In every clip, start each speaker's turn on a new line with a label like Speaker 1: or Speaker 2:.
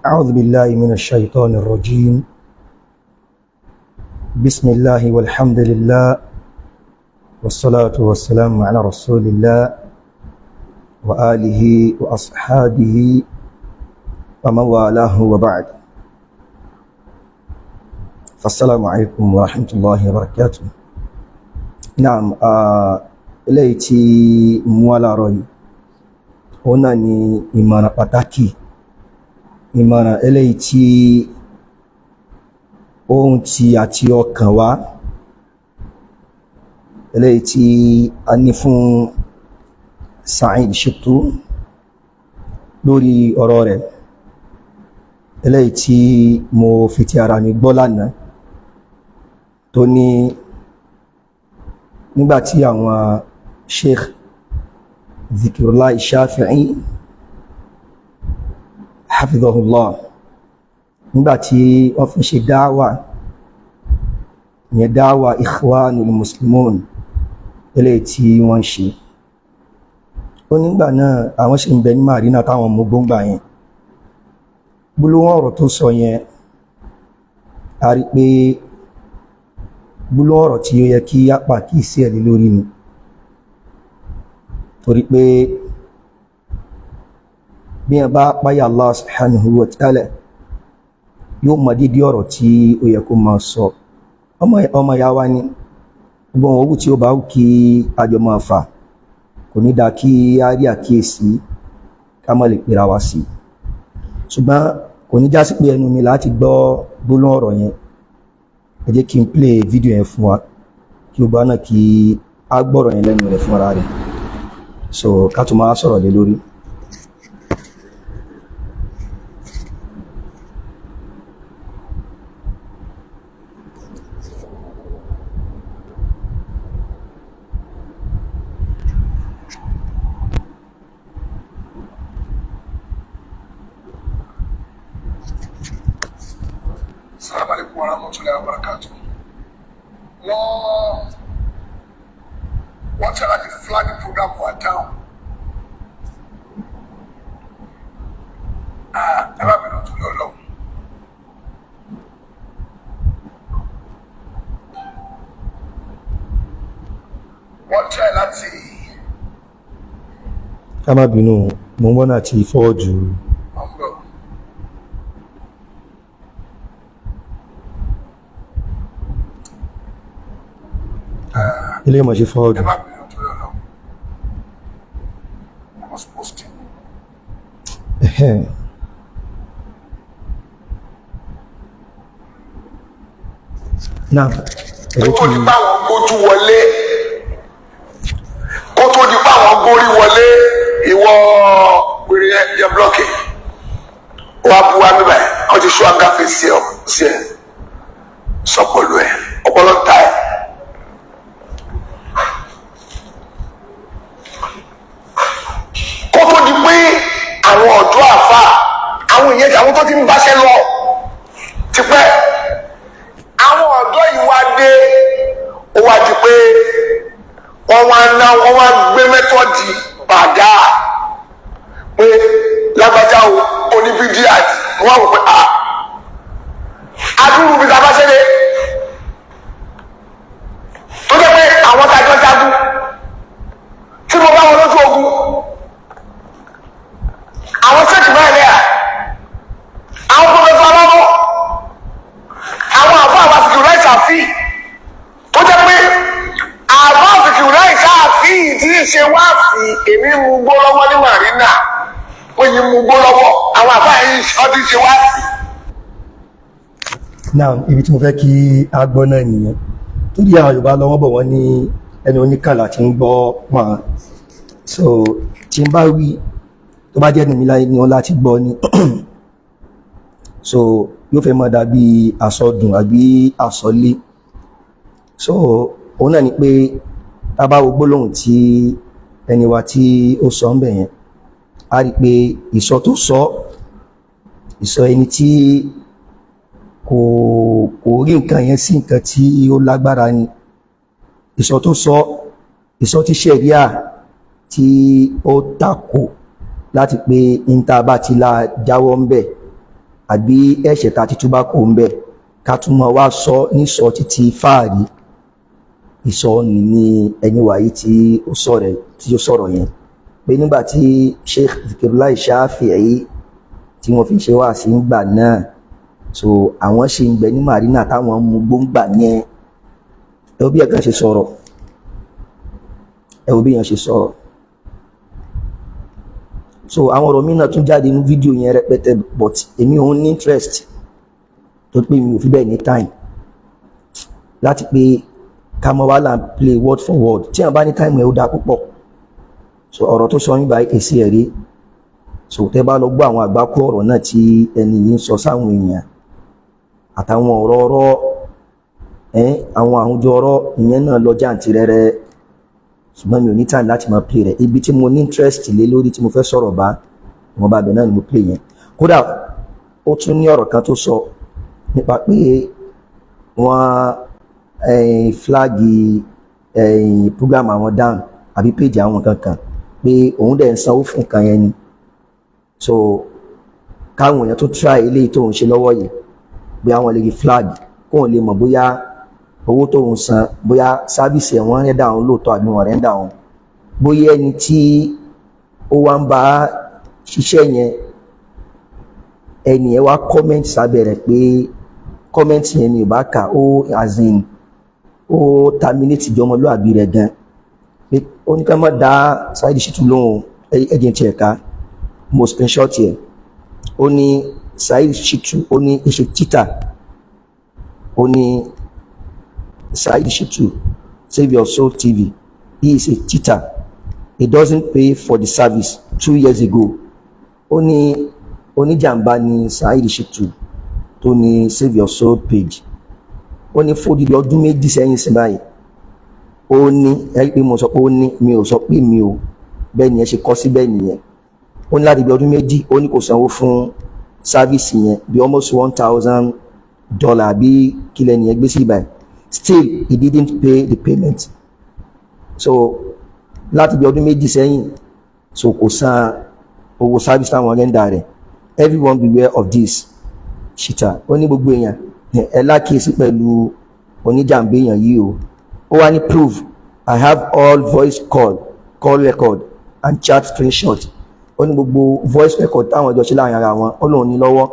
Speaker 1: أعوذ بالله من الشيطان الرجيم. بسم الله والحمد لله والصلاة والسلام على رسول الله وآله وأصحابه ومن والاه وبعد. فالسلام عليكم ورحمة الله وبركاته. نعم، eléyìí tí mú wá láàárọ̀ yìí, òun náà ni ìmọ̀ràn pàtàkì, ìmọ̀ràn eléyìí tí ohun tí àti ọkàn wá, eléyìí tí a ní fún Saheed Shittu lórí ọ̀rọ̀ rẹ̀, eléyìí tí mo fi ti ara mi gbọ́ lánàá, tó ní nígbàtí àwọn Sheikh Zikirullah Shafi'i hafidhahullah, nígbàtí wọ́n fi ṣe dáwà ìyẹn, dáwà Ikhwanul Muslimun eléyìí tí wọ́n ń ṣe, ó nígbà náà àwọn ṣe ń bẹ ní Marina táwọn mú gbóngbà yẹn. Gbólóhùn ọ̀rọ̀ tó sọ yẹn, a rí pé gbólóhùn ọ̀rọ̀ tí ó yẹ kí á pàkíyèsí ẹ̀ lé lórí ni, torí pé bí ẹ bá páyà Allah subhanahu wa ta'ala, yóò mọ dídí ọ̀rọ̀ tí ó yẹ kó máa sọ. Ọmọ ìyá wa ni gbogbo àwọn owó tí ó bá wù kí àjọ máa fà, kò ní dáa kí á rí àkíyèsí ká má lè pera wa sí. Ṣùgbọ́n kò ní já sí pé ẹnu mi láti gbọ́ gbólóhùn ọ̀rọ̀ yẹn. Ẹ jẹ́ kí n play fídíò yẹn fún wa, kí o bá náà kí á gbọ́rọ̀ yẹn lẹ́nu rẹ̀ fúnra rẹ̀, so ká tó máa sọ̀rọ̀ lé lórí.
Speaker 2: Assalamu alaikum warahmatullahi wabarakatuh. Wọ́n tẹ̀ láti flag program wa down. Ẹ bá mi lọ torí Ọlọ́run. Wọ́n tẹ̀ láti
Speaker 1: Ká má bínú, mo ń wọ́n àti fọ́ọ̀jù.
Speaker 2: Ọ̀gbọ̀n.
Speaker 1: Ilé ìmọ̀ ṣe fọ́ọ̀jù.
Speaker 2: Ẹ má bínú torí Ọlọ́run. I was posting.
Speaker 1: Ẹ̀hẹ́n. Náà ẹ jẹ́
Speaker 2: Kó tó
Speaker 1: kí
Speaker 2: di pé àwọn gbójú wọlé, kó tó di pé àwọn gbórí wọlé, ìwọ wèrè yẹn yẹ blọọkì wàá bu wa bíbẹ, wọn ti sọ àga fèsì ọ sí ẹ sọpọlù ẹ ọpọlọ ta ẹ. Kó tó di pé àwọn ọ̀dọ́ àfa, àwọn ìyẹn, àwọn tó ti ń báṣẹ́ lọ tipẹ́, àwọn ọ̀dọ́ yìí wá dé, ó wá di pé wọ́n wá ná, wọ́n wá gbé mẹ́tọ́dì bàdá pé lágbájá o, oníbídíà, wọ́n wá wò pé a adúrú bí ta bá ṣe dé, tó jẹ́ pé àwọn tajọ́ jagun tí mo bá wọn lójú ogun, àwọn ṣèkì báyìí lẹ́yà, àwọn pọfẹsọ aláwọ̀, àwọn àbá àwọn àsìkò láì ṣàfi, tó jẹ́ pé àbá àsìkò láì ṣàfi tí í ṣe wá sí èmi mú gbó lọ́wọ́ ní Marina, wọ́n yìí mú gbó lọ́wọ́, àwọn àbá yìí ọdún ṣe wá sí.
Speaker 1: Náà ibi tí mo fẹ́ kí a gbọ́ náà nìyẹn, torí àwọn Yorùbá lọ́wọ́ bọ̀, wọ́n ní ẹni oníkàlà tí ń gbọ́ pọ́n. So tí n bá wí, tó bá jẹ́ ẹnu mi láyé ni wọ́n láti gbọ́ ni, so yóò fẹ́ máa dàbí àsọdùn àbí àsọlé. So òun náà ni pé tá a bá wo gbólóhùn tí ẹni wa tí ó sọ ń bẹ̀ yẹn, a rí i pé ìsọ tó sọ, ìsọ ẹni tí kò rí nǹkan yẹn sí nǹkan tí ó lágbára ni. Ìsọ tó sọ, ìsọ tí ṣẹ̀ríà tí ó takò láti pé níta bá ti la jáwọ́ ń bẹ̀. Àbí ẹ̀ṣẹ̀ ta títú bá kó ń bẹ̀, ká tún máa wá sọ nísọ títí fáàrí ìsọ ní ẹni wàyí tí ó sọ̀rọ̀, tí ó sọ̀rọ̀ yẹn, pé nígbà tí Sheikh Zikirullah Shafi'i tí wọ́n fi ṣe wá sí ńgbà náà, so àwọn ṣì ń bẹ ní Marina táwọn mú gbóngbà yẹn. Ẹ wo bí ẹ̀kan ṣe sọ̀rọ̀, ẹ wo bí yẹn ṣe sọ̀rọ̀. So àwọn ọ̀rọ̀ mi náà tún jáde ní fídíò yẹn rẹpẹtẹ, but èmi ò ní interest tó pé mi ò fi bẹ́ẹ̀ ní time láti pé ká mọ wá là ń play word for word. Tí àwọn bá ní time ẹ̀, ó dáa púpọ̀. So ọ̀rọ̀ tó sọ yín báyìí, èsì ẹ̀ rí. So tẹ́ bá lọ gbọ́ àwọn àgbákò ọ̀rọ̀ náà tí ẹni yìí ń sọ sáwọn èèyàn, àtàwọn ọ̀rọ̀ ọ̀rọ̀ ẹ̀, àwọn àwùjọ ọ̀rọ̀ ìyẹn náà lọ jàǹtìrẹrẹ, ṣùgbọ́n mi ò ní time láti máa play rẹ̀. Ibi tí mo ní interest lé lórí tí mo fẹ́ sọ̀rọ̀ bá wọn bá bẹ̀ náà ni mo play yẹn. Kódà ó tún ní ọ̀rọ̀ kan tó sọ nípa pé wọ́n flag program àwọn down àbí page àwọn kankan, pé òun dẹ̀ ń sanwó fún nǹkan yẹn ni. So káwọn èèyàn tó try eléyìí tó ń ṣe lọ́wọ́ yìí, bóyá wọ́n lè rí flag, kóun lè mọ̀ bóyá owó tó ń san, bóyá service ẹ̀ wọ́n render òun lóòótọ́ àbí wọ́n render òun, bóyá ẹni tí ó wá ń bá ṣiṣẹ́ yẹn, ẹni yẹn wá comment sábẹ́ rẹ̀, pé comment yẹn ni ò bá kà ó, as in ó terminate ìjọmọlúàbí rẹ̀ gan, pé ó ní ká má dá Saheed Shittu lóhùn. Ẹ̀jẹ̀ tiẹ̀ ká mo screenshot yẹ. Ó ní Saheed Shittu, ó ní ìṣe cheater. Ó ní Saheed Shittu, Save Your Soul TV, he is a cheater. He doesn't pay for the service 2 years ago. Ó ní oníjàmbá ni Saheed Shittu tó ní Save Your Soul page. Ó ní fódìdí ọdún 2 sẹ́yìn sí báyìí. Ó ní ẹ pé mo sọ pé ó ní, mi ò sọ pé mi ò bẹ́ẹ̀ ni ẹ ṣe kọ́ síbẹ̀ nìyẹn. Ó ní láti bí ọdún 2, ó ní kò sanwó fún service yẹn, bí almost $1,000 bí kílẹ̀ nìyẹn gbé sí ibà. Still he didn't pay the payment. So láti bí ọdún 2 sẹ́yìn, so kò san owó service táwọn render rẹ̀. Everyone beware of this cheater. Ó ní gbogbo èèyàn, ẹ lákìísí pẹ̀lú oníjàmbá èèyàn yìí o. Ó wá ní proof: I have all voice call record and chat screenshot. Ó ní gbogbo voice record táwọn jọ ṣe láàrin ara wọn, ó lóun ní lọ́wọ́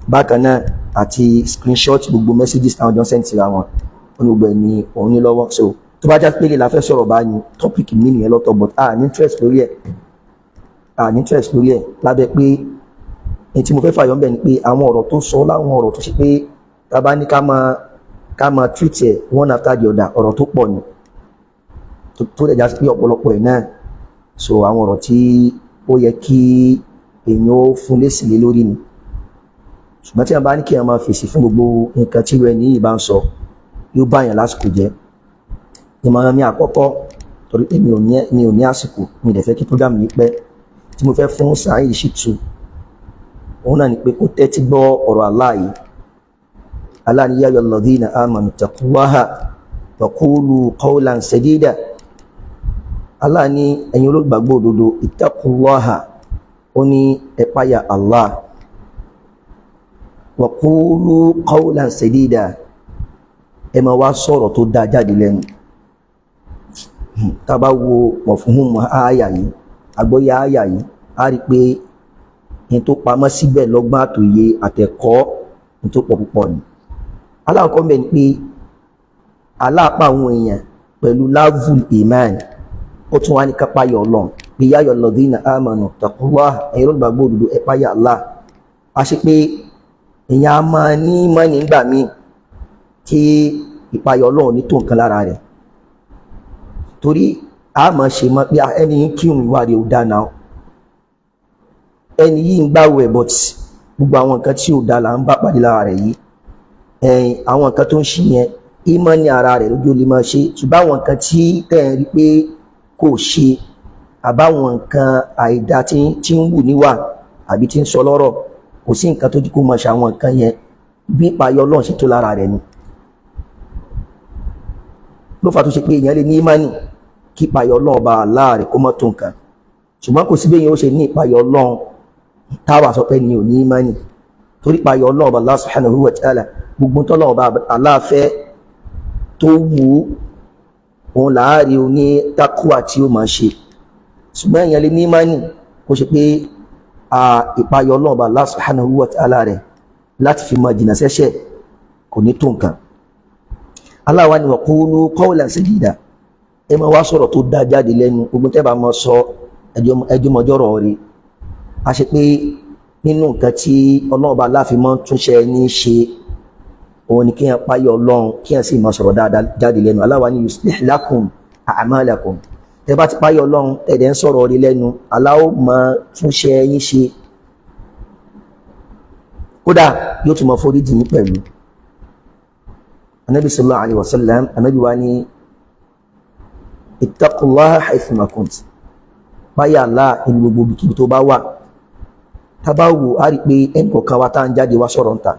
Speaker 1: bákan náà, àti screenshot gbogbo messages táwọn jọ ń send síra wọn. Ó ní gbogbo ẹ̀ ní òun ní lọ́wọ́. So tó bá já pé lè la fẹ́ sọ̀rọ̀ bá ní topic mi nìyẹn lọ́tọ̀, but a ní interest lórí ẹ̀, a ní interest lórí ẹ̀ lábẹ́ pé ní tí mo fẹ́ fàyọ̀ ńbẹ̀ ni pé àwọn ọ̀rọ̀ tó sọ, láwọn ọ̀rọ̀ tó ṣe pé tá a bá ní ká máa treat ẹ̀ one after the other, ọ̀rọ̀ tó pọ̀ ni, tó lè já sí pé ọ̀pọ̀lọpọ̀ ẹ̀ náà, so àwọn ọ̀rọ̀ tí ó yẹ kí èèyàn ó fún lésì lé lórí ni. Ṣùgbọ́n tí a bá ní kí a máa fèsì fún gbogbo nǹkan tí rẹ ní ìbá ń sọ, yóò bá yàn lásìkò jẹ́. Ìmọ̀ràn mi àkọ́kọ́, torí pé mi ò ní àsìkò, mi dẹ̀ fẹ́ kí program yìí pẹ́, tí mo fẹ́ fún Saheed Shittu, òun náà ni pé kó tẹ́tí gbọ́ ọ̀rọ̀ Allah yìí. Allah ní ya ayyuhal ladhina amanu taqullaha wa qulu qawlan sadida. Allah ní ẹ̀yin olùgbàgbọ́ òdodo, ittaqullaha, ó ní ẹ páyà Allah, wa qulu qawlan sadida, ẹ máa wá sọ̀rọ̀ tó dáa jáde lẹ́nu. Tá a bá wo mọ̀fúnhùn àyà yìí, àgbọ́yé àyà yìí, á rí i pé ní tó pamọ́ síbẹ̀ lọ́gbọ́n àtòye àtẹ̀kọ́ ní tó pọ̀ púpọ̀ ni. Alákọ̀ọ́ mbẹ̀ ni pé aláàpá àwọn èèyàn pẹ̀lú lafzul iman, ó tún wá ní kápáyọ̀ Ọlọ́run pé ya ayyuhal ladhina amanu taqullah, ẹ̀yin olùgbàgbọ́ òdodo, ẹ páyà Allah. A ṣe pé èèyàn á máa ní mọ́ni nígbà míì tí ìpayọ̀ Ọlọ́run ní tó nǹkan lára rẹ̀, torí a máa ṣe mọ́ pé ẹni yìí kírun, ìwà rẹ̀ ò dáa náà, ẹni yìí ń gbàwẹ̀, but gbogbo àwọn nǹkan tí ò dáa là ń bá pàdé lára rẹ̀ yìí. Ẹ̀yìn àwọn nǹkan tó ń ṣe yẹn, ìmọ̀ ní ara rẹ̀ lójú lè máa ṣe, ṣùgbọ́n àwọn nǹkan tí tẹ̀ ń rí pé kò ṣe, àbáwọn nǹkan àìdá tí ń wù níwà àbí tí ń sọ lọ́rọ̀, kò sí nǹkan tó jí kó máa ṣe àwọn nǹkan yẹn, bí ìpayọ̀ Ọlọ́run ṣe tó lára rẹ̀ ni. Ló fà tó ṣe pé èèyàn lè ní ìmánì kí ìpayọ̀ Ọlọ́run bá Allah rẹ̀ kó mọ́ tó nǹkan, ṣùgbọ́n kò sí bí èèyàn ó ṣe ní ìpayọ̀ Ọlọ́run táwa sọ pé ní ò ní ìmánì, torí Torí payọ Ọlọ́run Allah subhanahu wa ta'ala, gbogbo tọ́lọ́run bá Allah fẹ́ tó wù ú, òun láàárín oní takuwa tí ó máa ṣe. Ṣùgbọ́n èèyàn lè ní ìmánì kó ṣe pé ìpayọ Ọlọ́run Allah subhanahu wa ta'ala rẹ̀ láti fi máa jìnà sẹ́ṣẹ̀ kò ní tó nǹkan. Allah wá ní wa qulu qawlan sadida, ẹ máa wá sọ̀rọ̀ tó dá jáde lẹ́nu, gbogbo tẹ́ bá máa sọ ẹjọ́mọjọ́rọ̀ rí. A ṣe pé nínú nǹkan tí Ọlọ́run bá láfi máa ń túnṣe ní ṣe, òun ni kíyàn páyọ Ọlọ́run, kíyàn sì máa sọ̀rọ̀ dáadáa jáde lẹ́nu. Allah wá ní yuslih lakum a'malakum, tẹ́ bá ti páyọ Ọlọ́run tẹ̀dẹ̀ ń sọ̀rọ̀ rí lẹ́nu, Allah ó máa túnṣe yín ṣe, kódà yóò tún máa forí jì yín pẹ̀lú. Anabi sallallahu alayhi wa sallam, anabi wa ní ittaqullaha haythuma kunt, báyà Allah inú gbogbo ibikíbi tó bá wà. Tá bá wò á rí pé ẹnì kọ̀ọ̀kan wa tá ń jáde wá sọ̀rọ̀ ń ta,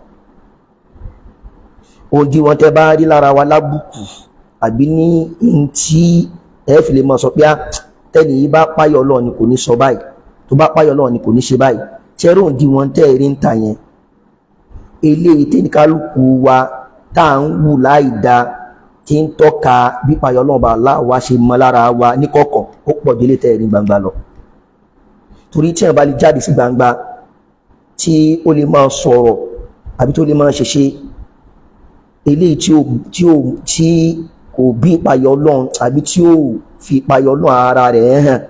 Speaker 1: òdiwọ̀n tẹ́ bá rí lára wa lábùkù àbí ní n tí ẹ fi lè máa sọ pé tẹ́ni yìí bá páyọ̀ Ọlọ́run ni kò ní sọ báyìí, tó bá páyọ̀ Ọlọ́run ni kò ní ṣe báyìí, tẹ́rù òdiwọ̀n tẹ́ rí ń ta yẹn, eléyìí tí kálukú wa tá à ń wù láì da tí ń tọ́ka bí páyọ̀ Ọlọ́run bá wa ṣe mọ́ lára wa níkọ̀kọ̀, ó pọ̀ délé tẹ́ rí gbangba lọ. Torí tí ẹ̀ bá lè jáde sí gbangba tí ó lè máa sọ̀rọ̀ àbí tó lè máa ṣeṣe eléyìí tí kò bí ìpayọ̀ Ọlọ́run àbí tí ó fi ìpayọ̀ Ọlọ́run ara rẹ̀ hàn,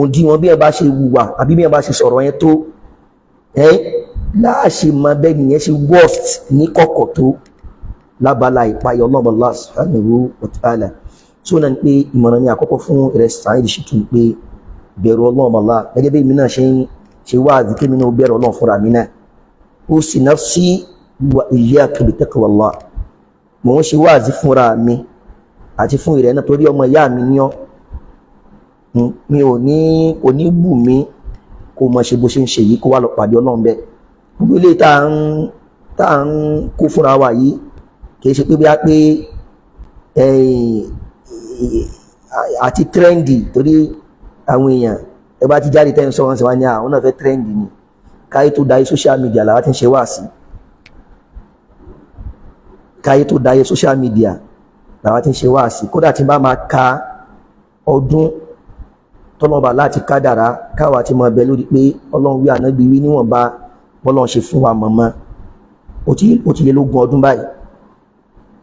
Speaker 1: òdiwọ̀n bí ẹ bá ṣe wùwà àbí bí ẹ bá ṣe sọ̀rọ̀ yẹn tó ẹ láàṣe mọ bẹ́ẹ̀ nìyẹn ṣe worst ní kọ̀kọ̀ tó lábala ìpayọ̀ Ọlọ́run Allah subhanahu wa ta'ala. Tó náà ni pé ìmọ̀ràn ní àkọ́kọ́ fún ìrẹsì Saheed Shittu ni pé bẹ̀rù Ọlọ́run Allah, gẹ́gẹ́ bí èmi náà ṣe ń ṣe wáàdí kémi náà bẹ̀rù Ọlọ́run fúnra mi náà. Ó sì nafsi wa iyyaka bi taqwallah, mò ń ṣe wáàdí fúnra mi àti fún ìrẹ́ náà, torí ọmọ ìyá mi ní ọ́, mi ò ní kò ní wù mí kó mọ ṣe bó ṣe ń ṣe yìí kó wá lọ pàdé Ọlọ́run bẹ́ẹ̀. Gbogbo ilé tá à ń kó fúnra wa yìí kì í ṣe pé bí a pé àti trendy, torí àwọn èèyàn ẹ bá ti jáde tẹ́ ń sọ wọn sì wá ní àwọn náà fẹ́ trendy ni. Káyé tó dáyé social media làwọn ti ń ṣe wá sí, káyé tó dáyé social media làwọn ti ń ṣe wá sí. Kódà tí n bá máa ka ọdún tọ́lọ́ba láti kádàrá káwa ti máa bẹ lórí pé Ọlọ́run wí ànábì wí níwọ̀nba bọ́lọ́run ṣe fún wa mọ̀mọ́, ó ti lé lógún ọdún báyìí.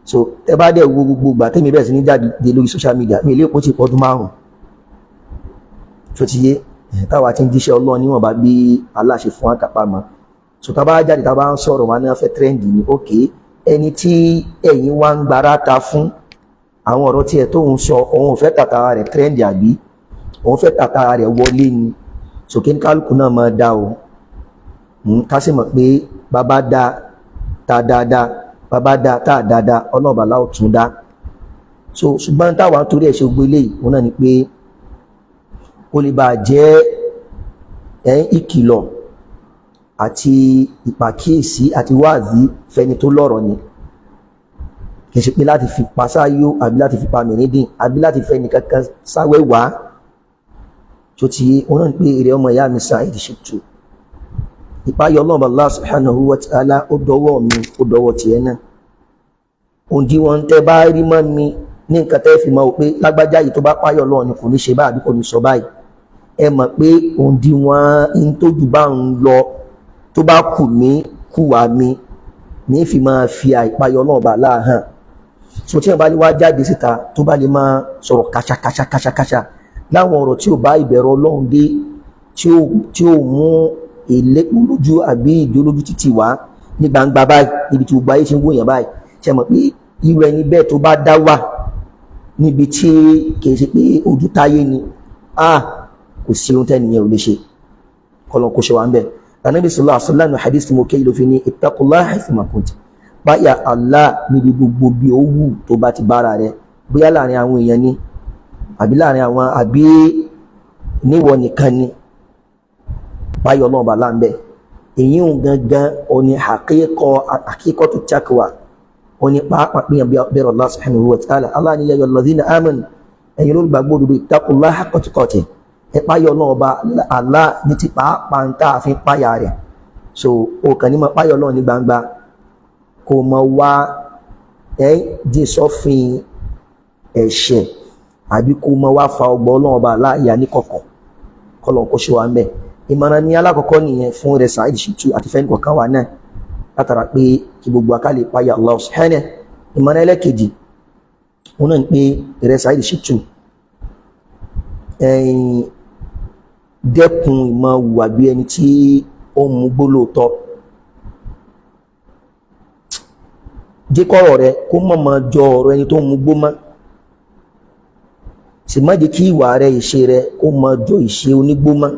Speaker 1: So tẹ bá dẹ̀ wo gbogbo ìgbà tẹ́mi bẹ̀rẹ̀ sí ní jáde lórí social media, mi ilé ìpò ti pọ̀ ọdún 5 tó ti yé táwa ti ń jíṣẹ́ Ọlọ́run níwọ̀nba bí Allah ṣe fún àkàpà mọ́. So tá bá jáde tá bá ń sọ̀rọ̀ wa ní wọ́n fẹ́ trend ni, ok, ẹni tí ẹ̀yin wá ń gbára ta fún àwọn ọ̀rọ̀ tiẹ̀ tó ń sọ, òun ò fẹ́ tàtàrà rẹ̀ trend àbí òun fẹ́ tàtàrà rẹ̀ wọlé ni. So kí ní kálukú náà máa dá o, ká sì mọ̀ pé bàbá dá ta dáadáa, bàbá dá tá dáadáa, ọlọ́ọ̀bà láò tún dá. So ṣùgbọ́n táwa torí ẹ̀ ṣe gbogbo eléyìí, òun náà ni pé ó lè bàa jẹ́ ìkìlọ̀ àti ìpàkíyèsí àti wáàzí fẹni tó lọ́rọ̀ ni, kì í ṣe pé láti fi pa sáyó àbí láti fi pa mìírídìn àbí láti fẹ́ nìkankan sáwẹ́ wá. Tó ti yé, òun náà ni pé èrè ọmọ ìyá mi Saheed Shittu, ìpáyọ̀ Ọlọ́run Allah subhanahu wa ta'ala ó dọwọ́ mi, ó dọwọ́ tiẹ̀ náà. Òǹdíwọ̀n tẹ́ bá rí mọ́ mi ní nǹkan tẹ́ fi mọ̀ pé lágbájá yìí tó bá páyọ̀ Ọlọ́run ni kò ní ṣe báyìí àbí kò ní sọ báyìí, ẹ mọ̀ pé òǹdíwọ̀n ń tójú bá ń lọ tó bá kù mí kù wá mi ní fi máa fi àìpáyọ̀ Ọlọ́run bá láàhàn. So tí wọn bá lè wá jáde síta tó bá lè máa sọ̀rọ̀ kàṣàkàṣàkàṣàkàṣà láwọn ọ̀rọ̀ tí ò bá ìbẹ̀rù Ọlọ́run dé, tí ó mú ìlékún lójú àbí ìdólójú títì wá ní gbangba báyìí níbi tí gbogbo ayé ṣe ń wòyàn báyìí, ṣe mọ̀ pé irú ẹni bẹ́ẹ̀ tó bá dá wà níbi tí kì í ṣe pé ojú táyé ni, kò sí ohun tẹ́nìyẹn ò lè ṣe, kọlọ̀ kò ṣe wà ń bẹ̀. Ànábì sallallahu alaihi wasallam hadith tí mo kéyìí ló fi ní ittaqullaha haythuma kunt, báyà Allah níbi gbogbo bí ó wù tó bá ti bára rẹ, bóyá láàrin àwọn èèyàn ni àbí láàrin àwọn àbí níwọ nìkan ni, báyọ̀ Ọlọ́run bá láǹbẹ̀. Èyí ń gangan òní haqiqatu taqwa, òní pàápàá pínyàn bẹ̀rẹ̀ Allah subhanahu wa ta'ala. Allah ní ya ayyuhal ladhina amanu, ẹ̀yin olùgbàgbọ́ òdodo, ittaqullaha haqqa tuqatih, ẹ páyọ̀ Ọlọ́run bá Allah ní ti pàápàá ń tà fi páyà rẹ̀. So o kàn ní máa páyọ̀ Ọlọ́run ní gbangba, kó mọ wá ẹ́ dín sọ́fin ẹ̀ṣẹ̀, àbí kó mọ wá fa ọgbọ́ Ọlọ́run ọba láàyè ní kọ̀kọ̀, kọ́lọ̀ kó ṣe wà ń bẹ̀. Ìmọ̀ràn ní alákọ̀ọ́kọ́ nìyẹn fún rẹ̀ Saheed Shittu àti fẹ́ni kọ̀ọ̀kan wà náà, látara pé kí gbogbo akálẹ̀ páyà Allah subhanahu. Ìmọ̀ràn ẹlẹ́kejì òun náà ni pé rẹ̀ Saheed Shittu, ẹ̀yìn dẹ́kun ìmọ̀ hùwà bí ẹni tí ó ń mugbó lóòótọ́. Jẹ́ kọ́rọ̀ rẹ kó mọ̀mọ́ jọ ọ̀rọ̀ ẹni tó ń mugbó mọ́, sì má jẹ́ kí ìwà rẹ, ìṣe rẹ kó mọ jọ ìṣe onígbó mọ́,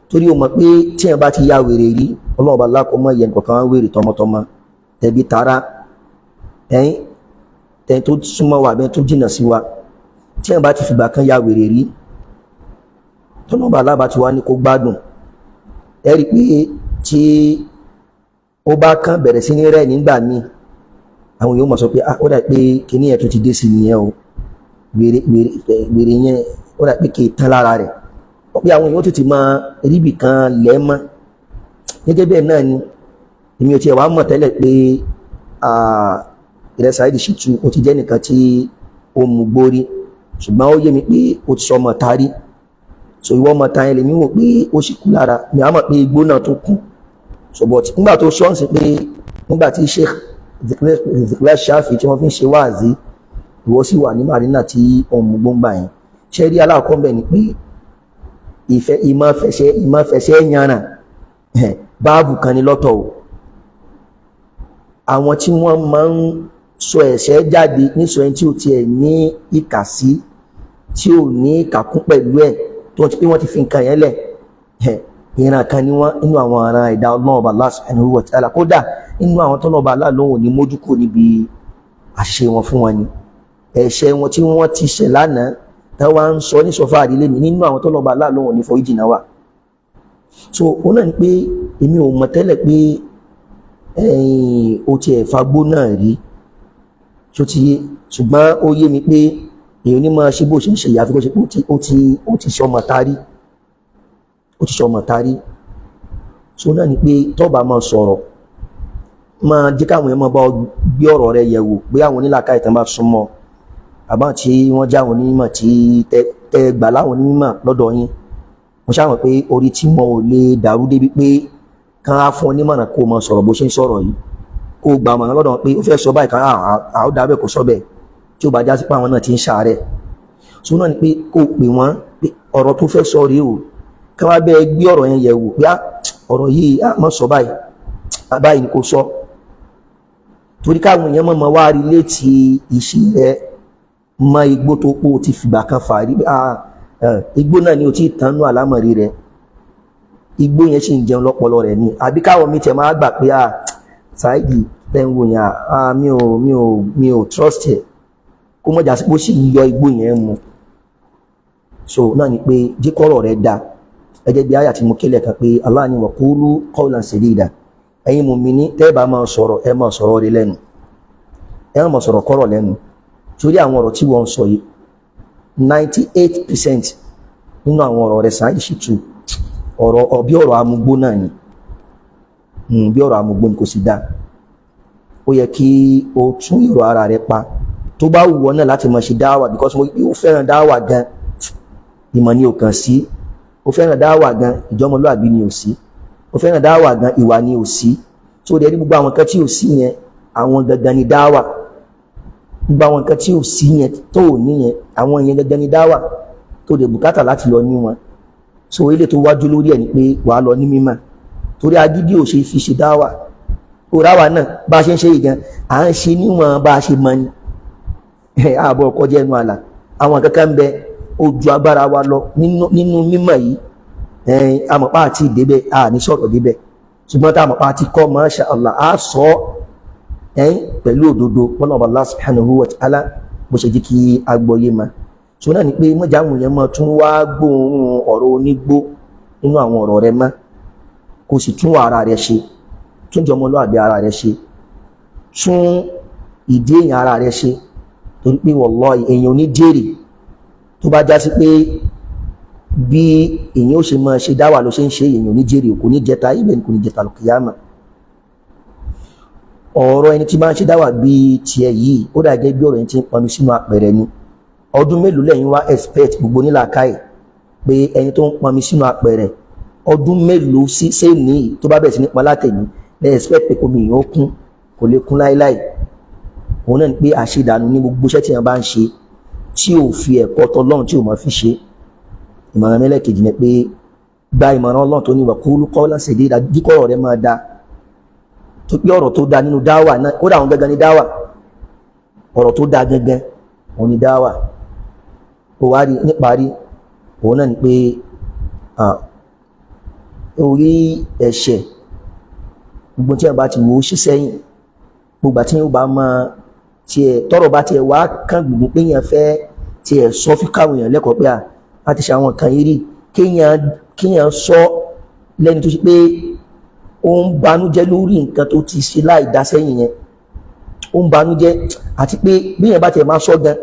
Speaker 1: torí o mọ̀ pé tí ẹ̀ bá ti ya wèrè rí, Ọlọ́run bá lákòó mọ́ ìyẹn kọ̀ọ̀kan wá wèrè tọmọtọmọ tẹ̀bí tara, ẹ̀yìn tẹ̀ tó súnmọ́ wa àbẹ́ tó jìnà sí wa. Tí ẹ̀ bá ti fìgbà kan ya wèrè rí, tọ́lọ́ba alába ti wá ní kó gbádùn, ẹ rí pé tí ó bá kàn bẹ̀rẹ̀ sí ní rẹ̀ nígbà míì, àwọn yóò mọ̀ sọ pé ah, ó dà pé kíní ẹ̀ tó ti dé sí nìyẹn o, wèrè wèrè wèrè yẹn, ó dà pé kì í tán lára rẹ̀. Ó pé àwọn èèyàn tètè máa ríbì kan lẹ́ mọ́. Gẹ́gẹ́ bẹ́ẹ̀ náà ni èmi ò tiẹ̀ wá mọ̀ tẹ́lẹ̀ pé ìrẹ́ Saheed Shittu ó ti jẹ́ nìkan tí ó mú gbórí, ṣùgbọ́n ó yé mi pé ó ti sọ ọmọ tarí. So ìwọ ọmọ ta yẹn lèmi wò pé ó sì kú lára mi, àmọ́ pé igbó náà tó kù. So but nígbà tó sọ́ọ̀sì pé nígbà tí Sheikh Zikla Shafi tí wọ́n fi ń ṣe wáàzí, ìwọ sì wà ní marina tí òun mú gbóngbà yẹn. Ṣé rí aláàkọ́ bẹ̀ ni pé ìfẹ́ ìmọ̀ fẹsẹ̀ yanràn báàbù kan ní lọ́tọ̀ o. Àwọn tí wọ́n máa ń sọ ẹ̀ṣẹ̀ jáde nísọ ẹni tí ò tiẹ̀ ní ìkàsí, tí ò ní ìkàkún pẹ̀lú ẹ̀, tó ti pé wọ́n ti fi nǹkan yẹn lẹ̀, ìran kan ni wọ́n nínú àwọn ará ẹ̀dá Ọlọ́run Ọba Allah subhanahu wa ta'ala. Kódà nínú àwọn tọ́lọ́ba Allah lóhùn ní mójúkò níbi àṣẹ wọn fún wọn ni ẹ̀ṣẹ̀ wọn tí wọ́n ti ṣẹ̀ lánàá táwa ń sọ ní sọfá àdílé mi, nínú àwọn tọ́lọ́ba Allah lóhùn ní foríjì náà wà. So òun náà ni pé èmi ò mọ̀ tẹ́lẹ̀ pé ẹ̀yìn o tiẹ̀ fagbó náà rí tó ti yé, ṣùgbọ́n ó yé mi pé èèyàn ní máa ṣe bó ṣe ń ṣe ìyàfi kó ṣe pé ó ti ṣọmọ tarí, ó ti ṣọmọ tarí. So náà ni pé tọ́ba máa sọ̀rọ̀, máa jẹ́ káwọn èèyàn máa bá ọ gbé ọ̀rọ̀ rẹ yẹ̀ wò, bóyá àwọn onílàkà ìtàn bá súnmọ́ àbá tí wọ́n já àwọn onímọ̀ tí tẹ gbà láwọn onímọ̀ lọ́dọ̀ yín. Mo ṣàmọ̀ pé orí tí wọn ò lè dàrú débi pé kán á fún onímọ̀ràn kó o máa sọ̀rọ̀ bó ṣe ń sọ̀rọ̀ yìí, kó o gbà mọ̀ràn lọ́dọ̀ wọn pé ó fẹ́ sọ báyìí, kan á ó dábẹ́ kó sọ bẹ́ẹ̀, tí ó bá já sí pé àwọn náà ti ń ṣàárẹ̀. So náà ni pé kó o pè wọ́n pé ọ̀rọ̀ tó fẹ́ sọ rèé o, kí wọ́n bẹ́ẹ̀ gbé ọ̀rọ̀ yẹn yẹ̀ wò pé ọ̀rọ̀ yìí á má sọ báyìí, báyìí ni kò sọ, torí káwọn èèyàn mọ̀mọ́ wá rí létí ìṣe rẹ mọ igbó tó pọ̀ ti fìgbà kan fà rí. Igbó náà ni o ti tán nú àlámọ̀rí rẹ, igbó yẹn sì ń jẹun lọ́pọlọ rẹ ni, àbí káwọn mi tẹ̀ máa gbà pé Saheed tẹ́ ń wò yẹn, mi ò trust ẹ̀, kó mọ̀jà sí pé ó sì ń yọ igbó yẹn mu. So náà ni pé jíkọ́rọ̀ rẹ da gẹ́gẹ́ bí àyà tí mo kílẹ̀ kan pé Allah ni wa qulu qawlan sadida. Ẹ̀yin mùmíní, tẹ́ bá máa sọ̀rọ̀, ẹ máa sọ̀rọ̀ rí lẹ́nu, ẹ máa sọ̀rọ̀ kọ́rọ̀ lẹ́nu, torí àwọn ọ̀rọ̀ tí wọ́n ń sọ yìí, 98% nínú àwọn ọ̀rọ̀ rẹ̀, Saheed Shittu, ọ̀rọ̀ bí ọ̀rọ̀ amúgbó náà ni, bí ọ̀rọ̀ amúgbó ni, kò sì dáa. Ó yẹ kí o tún èrò ara rẹ pa. Tó bá wù ọ́ náà láti máa ṣe dáwà, because mo ó fẹ́ràn dáwà gan, ìmọ̀ ni ò kàn sí. Ó fẹ́ràn dáwà gan, ìjọmọlúàbí ni ò sí. Ó fẹ́ràn dáwà gan, ìwà ni ò sí. Tó dẹ̀ ní gbogbo àwọn nǹkan tí ò sí yẹn, àwọn gangan ni dáwà. Gbogbo àwọn nǹkan tí ò sí yẹn tó ò ní yẹn, àwọn yẹn gangan ni dáwà tó dẹ̀ bùkátà láti lọ ní wọn. So ilé tó wájú lórí ẹ̀ ni pé wàá lọ ní mímọ̀, torí agídí ò ṣe fi ṣe dáwà. Òráwà náà bá a ṣe ń ṣe yìí gan, à ń ṣe níwọ̀n bá a ṣe mọ ni, ààbọ̀ kọjá ẹnu àlà. Àwọn kankan ń bẹ ó ju agbára wa lọ nínú mímọ̀ yìí. Àmọ̀pá àti ìdébẹ̀ a ní sọ̀rọ̀ débẹ̀, ṣùgbọ́n tá àmọ̀pá àti kọ́, masha Allah, a sọ ẹ̀yìn pẹ̀lú òdodo bọ́lá ọba Allah subhanahu wa ta'ala bó ṣe jí kí a gbọ́yé ma. So náà ni pé mọ́jà àwọn èèyàn máa tún wá gbóòórùn ọ̀rọ̀ onígbó nínú àwọn ọ̀rọ̀ rẹ mọ́, kó sì tún ara rẹ ṣe, tún jọmọlúàbí ara rẹ ṣe, tún ìdí èèyàn ara rẹ ṣe, torí pé wallahi èèyàn ò ní jèrè tó bá já sí pé Bí èyàn ó ṣe máa ṣe dáwà ló ṣe ń ṣe, èyàn ò ní jèrè, kò ní jẹta ibẹ̀, kò ní jẹta lùkìyàmà. Ọ̀rọ̀ ẹni tí máa ń ṣe dáwà bí tiẹ̀ yìí, ó dà gẹ́gẹ́ bí ọ̀rọ̀ ẹni tí ń pọnmi sínú apẹ̀rẹ̀ ni. Ọdún mélòó lẹ́yìn wá expect gbogbo nílàákàyè pé ẹni tó ń pọnmi sínú apẹ̀rẹ̀, ọdún mélòó sí sẹ́ni tó bá bẹ̀rẹ̀ sí ní pọn látẹ̀yìn lẹ́ expect pé omi yìí ó kún? Kò lè kún láéláé. Òun náà ni pé àṣedànù ní gbogbo iṣẹ́ tí wọ́n bá ń ṣe tí ò fi ẹ̀kọ́ tọlọ́run tí ò máa fi ṣe. Ìmọ̀ràn mẹ́lẹ̀kejì ni pé gba ìmọ̀ràn Ọlọ́run tó ní wà kúrú kọ́ lásìdí díkọ̀rọ̀ rẹ máa da, tó pé ọ̀rọ̀ tó da nínú dáwà náà, kódà àwọn gangan ní dáwà, ọ̀rọ̀ tó da gangan òun ni dáwà. Ó wá rí níparí, òun náà ni pé orí ẹ̀ṣẹ̀ gbogbo tí wọ́n bá ti wò ó ṣí sẹ́yìn, gbogbo àti yóò bá máa tiẹ̀ tọ́rọ̀ bá tiẹ̀ wá kán gbogbo pé yẹn fẹ́ tiẹ̀ sọ fún káwọn èèyàn lẹ́kọ̀ọ́ pé a ti ṣe àwọn nǹkan yìí rí, kéèyàn sọ lẹ́ni tó ṣe pé ó ń banújẹ́ lórí nǹkan tó ti ṣe láì dá sẹ́yìn yẹn, ó ń banújẹ́, àti pé bí yẹn bá tiẹ̀ máa sọ gan,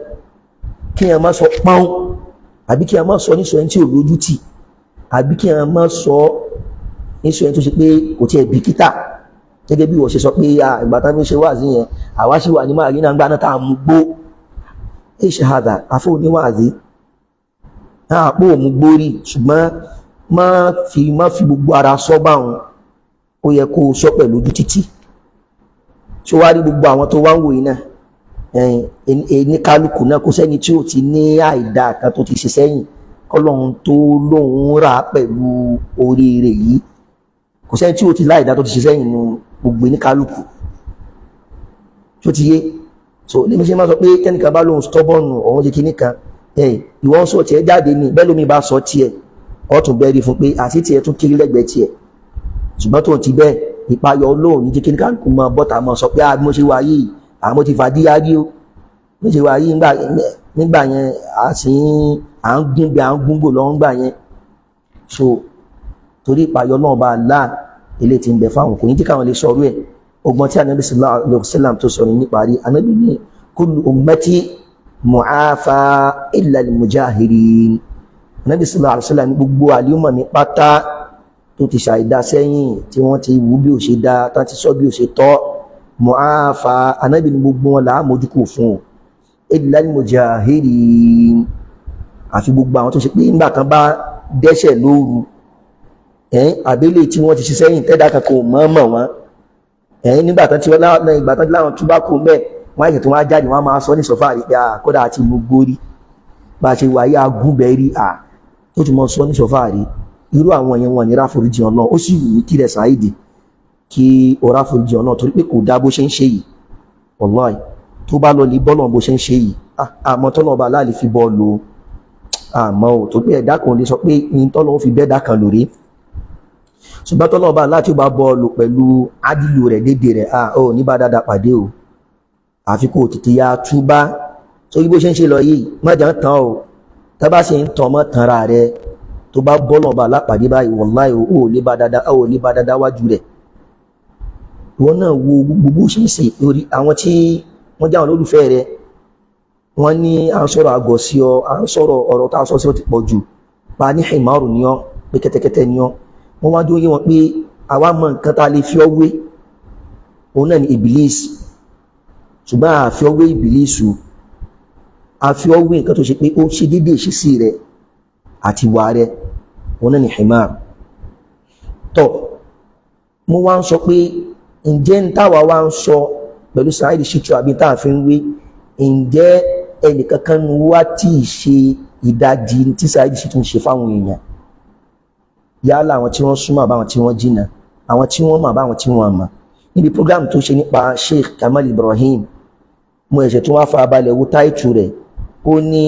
Speaker 1: kéèyàn má sọ pọ́n, àbí kéèyàn má sọ nísọ ẹni tí ò lójú tì, àbí kéèyàn má sọ nísọ ẹni tó ṣe pé kò tiẹ̀ bìkítà. Gẹ́gẹ́ bí wọ́n ṣe sọ pé ìgbà tá fi ń ṣe wáàzí yẹn, àwa ṣì wà ní máa rí náà gbá náà tá a mú gbó ẹ ṣe àdà àfọ oníwàází náà pò mú gbórí, ṣùgbọ́n má fi gbogbo ara sọ báwọn, ó yẹ kó o sọ pẹ̀lú ojú títì. Tí ó wá rí gbogbo àwọn tó wá ń wò yìí náà, ẹni kálukú náà, kò sẹ́ni tí ò ti ní àìdá kan tó ti ṣe sẹ́yìn kọ́lọ́hún tó lóun rà pẹ̀lú oríire yìí. Kò sẹ́ni tí ò ti láìdá tó ti ṣe sẹ́yìn nu gbogbo ní kálukú tó ti yé. So ní mi ṣe máa sọ pé kẹ́nìkan bá lóun stubborn, òun ṣe kinní kan, ìwọ ń sọ tiẹ̀ jáde ní bẹ́ẹ̀, lómi bá sọ tiẹ̀, ọ̀tún bẹ́ẹ̀ rí fún pé àti tiẹ̀ tún kiri lẹ́gbẹ̀ẹ́ tiẹ̀. Ṣùgbọ́n tó ti bẹ́ẹ̀, ìpayọ̀ Ọlọ́run ní jẹ́ kí kálukú máa bọ́ta máa sọ pé mo ṣe wà yìí, àmọ́ ti fàdíyà rí o, mo ṣe wà yìí nígbà yẹn, a sì ń à ń gún bí à ń gúngbò lọ́wọ́ nígbà yẹn. So torí ìpayọ̀ Ọlọ́run bá láà ilé tí ń bẹ fáwọn, kò ní jẹ́ káwọn lè sọ̀rọ̀ ẹ̀. Ọgbọ́n tí Ànábì sallallahu alaihi wasallam tó sọ ní níparí, Ànábì ní kullu ummati mu'afa illa al-mujahirin. Ànábì sallallahu alaihi wasallam ní gbogbo àlímọ̀ mi pátá tó ti ṣàìdá sẹ́yìn, tí wọ́n ti wú bí ò ṣe dá, tán ti sọ bí ò ṣe tọ́, mu'afa, Ànábì ní gbogbo wọn là á mójúkò fún un, illa al-mujahirin, àfi gbogbo àwọn tó ṣe pé nígbà kan bá dẹ́ṣẹ̀ lóru ẹ̀yìn àbílẹ̀ tí wọ́n ti ṣe sẹ́yìn tẹ́dá kan kò mọ̀ wọ́n ẹ̀yìn, nígbà tán tí wọ́n láwọn ìgbà tán láwọn túbá kú mẹ́, wọ́n àìsàn tó wọ́n á jáde, wọ́n á máa sọ ní sọ̀fà rí pé kódà àti mú gbórí bá a ṣe wà yí agúnbẹ̀ rí à tó ti mọ sọ ní sọ̀fà rí. Irú àwọn yẹn wọn ní ráforíjì Ọlọ́run. Ó sì wù mí kí rẹ̀ Saidi kí o ráforíjì Ọlọ́run, torí pé kò dá bó ṣe ń ṣe yìí. Wallahi, tó bá lọ lè bọ́lọ̀ bó ṣe ń ṣe yìí, àmọ́ tọ́lọ́ ọba aláàlè fi bọ́ọ̀lù, àmọ́ ò tó pé ẹ̀dá kan lè sọ pé ní tọ́lọ́ fi bẹ́ẹ̀dá kan lórí. Ṣùgbọ́n tọ́lọ́ ọba aláàtí ó bá bọ́ọ̀lù pẹ̀lú ádìlù rẹ̀ dédé rẹ̀, ò ní bá dáadáa pàdé o, àfi kó tètè ya túbá. Sórí bó ṣe ń ṣe lọ yìí, mọ́jà ń tán o, tá bá ṣe ń tàn mọ́ tanra rẹ̀, tó bá bọ́ọ̀lù ọba alápàdé báyìí, wallahi, ò lè bá dáadáa, ò lè bá dáadáa wájú rẹ̀. Ìwọ náà wo gbogbo ṣe ń ṣe lórí àwọn tí wọ́n jẹ́ àwọn olólùfẹ́ rẹ̀, wọ́n ní à ń sọ̀rọ̀ àgọ̀ sí ọ, à ń sọ̀rọ̀ ọ̀rọ̀ tá a sọ sí ọ ti pọ̀ jù, pa ní himaru ní ọ, pé kẹ́tẹ́kẹ́tẹ́ ní ọ. Wọ́n wá dúró yé wọn pé àwa mọ nǹkan tá a lè fi ọ wé, òun náà ni Iblis, ṣùgbọ́n a fi ọ wé Iblis o, a fi ọ wé nǹkan tó ṣe pé ó ṣe déédéé ìṣesí rẹ̀ àti ìwà rẹ̀, òun náà ni himar. Tọ́ mo wá ń sọ pé ǹjẹ́ ń táwa wá ń sọ pẹ̀lú Saheed Shittu àbí tá a fi ń wé, ǹjẹ́ ẹnìkankan nu wá tí ì ṣe ìdajì tí Saheed Shittu ń ṣe fáwọn èèyàn? Yálà àwọn tí wọ́n súnmọ́ àbáwọn tí wọ́n jìnnà, àwọn tí wọ́n mọ̀ àbáwọn tí wọ́n mọ̀. Níbi program tó ṣe nípa Sheikh Kamal Ibrahim, mo ẹ̀ṣẹ̀ tó wá fa balẹ̀ wo táìtù rẹ̀, ó ní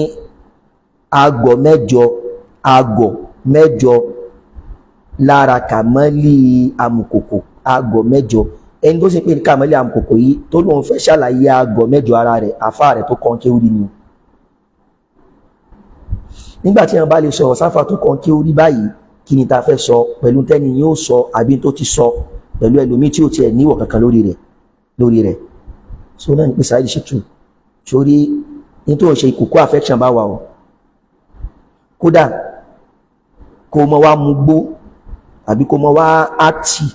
Speaker 1: àgọ̀ mẹ́jọ, àgọ̀ mẹ́jọ lára Kamali Amukoko, àgọ̀ mẹ́jọ. Ẹni tó sì pé ní Kamali Amukoko yìí tó lóun fẹ́ ṣàlàyé àgọ̀ mẹ́jọ ara rẹ̀, àfa rẹ̀ tó kàn kéwúrí ni. Nígbà tí wọn bá lè sọ̀rọ̀ sáfà tó kàn kéwúrí báyìí, kí ni ta fẹ́ sọ pẹ̀lú tẹ́ni yóò sọ àbí tó ti sọ pẹ̀lú ẹlòmíì tí ó tiẹ̀ níwọ̀ kankan lórí rẹ̀? So náà ní pé Saheed Shittu, sórí ní tó ń ṣe kókó affection bá wà o, kódà Kó mọ wá mugbó, àbí kó mọ wá áàtì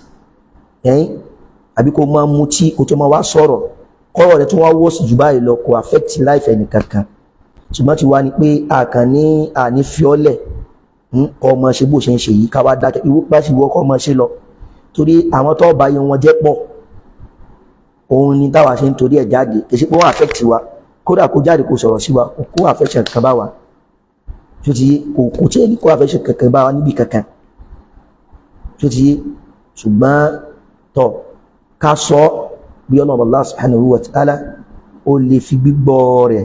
Speaker 1: ẹ̀yìn, àbí kó mọ mutí, kó tó mọ wá sọ̀rọ̀ kọ́rọ̀ rẹ̀ tó wá wọ́ọ̀sì jù báyìí lọ, kò affect life ẹnì kankan. Ṣùgbọ́n ti wá ni pé àkàn ní àní fiọ́lẹ̀ kọ́ ọmọ ṣe bó ṣe ń ṣe yìí, ká wá dákẹ́ ìwọ bá sì wọ́ kọ́ ọmọ ṣe lọ, torí àwọn tó bá yẹn wọn jẹ́ pọ̀. Òun ni táwa ṣe ń torí ẹ̀ jáde. Kì í ṣe pé wọ́n affect wa. Kódà kó jáde kó sọ̀rọ̀ sí wa, kó affection kan bá wa tó ti yé, kò tí ẹ̀ ní kó affection kankan bá wa níbi kankan tó ti yé. Ṣùgbọ́n tọ̀ ká sọ bí Ọlọ́run Allah subhanahu wa ta'ala ó lè fi gbígbọ́ rẹ̀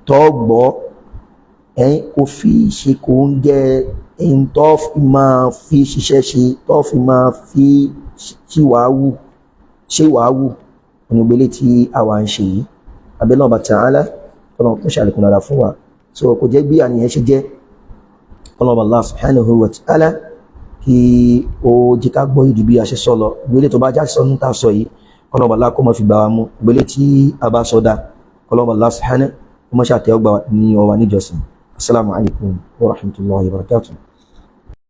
Speaker 1: tọ́ gbọ́ ẹ̀yìn, kó fi ṣe kó ń jẹ́ ẹ̀yìn tó fi máa fi ṣiṣẹ́ ṣe, tó fi máa fi ṣíwàá wù onígbélé tí àwa ń ṣe yìí. Abẹ́lẹ́ ọba ta'ala, Ọlọ́run kó ṣàlékún dára fún wa. So kò jẹ́ bí àníyàn ṣe jẹ́. Ọlọ́run Allah subhanahu wa ta'ala kí ó jẹ́ ká gbọ́ ìdí bí a ṣe sọ lọ. Gbélé tó bá já sọ ní ta sọ yìí, Ọlọ́run Allah kó má fi gbà wá mú. Gbélé tí a bá sọ dá, Ọlọ́run Allah subhanahu kó má ṣàtẹ́wọ́gbà ní ọwà níjọsìn. Assalamu alaikum wa rahmatullahi wa barakatuh.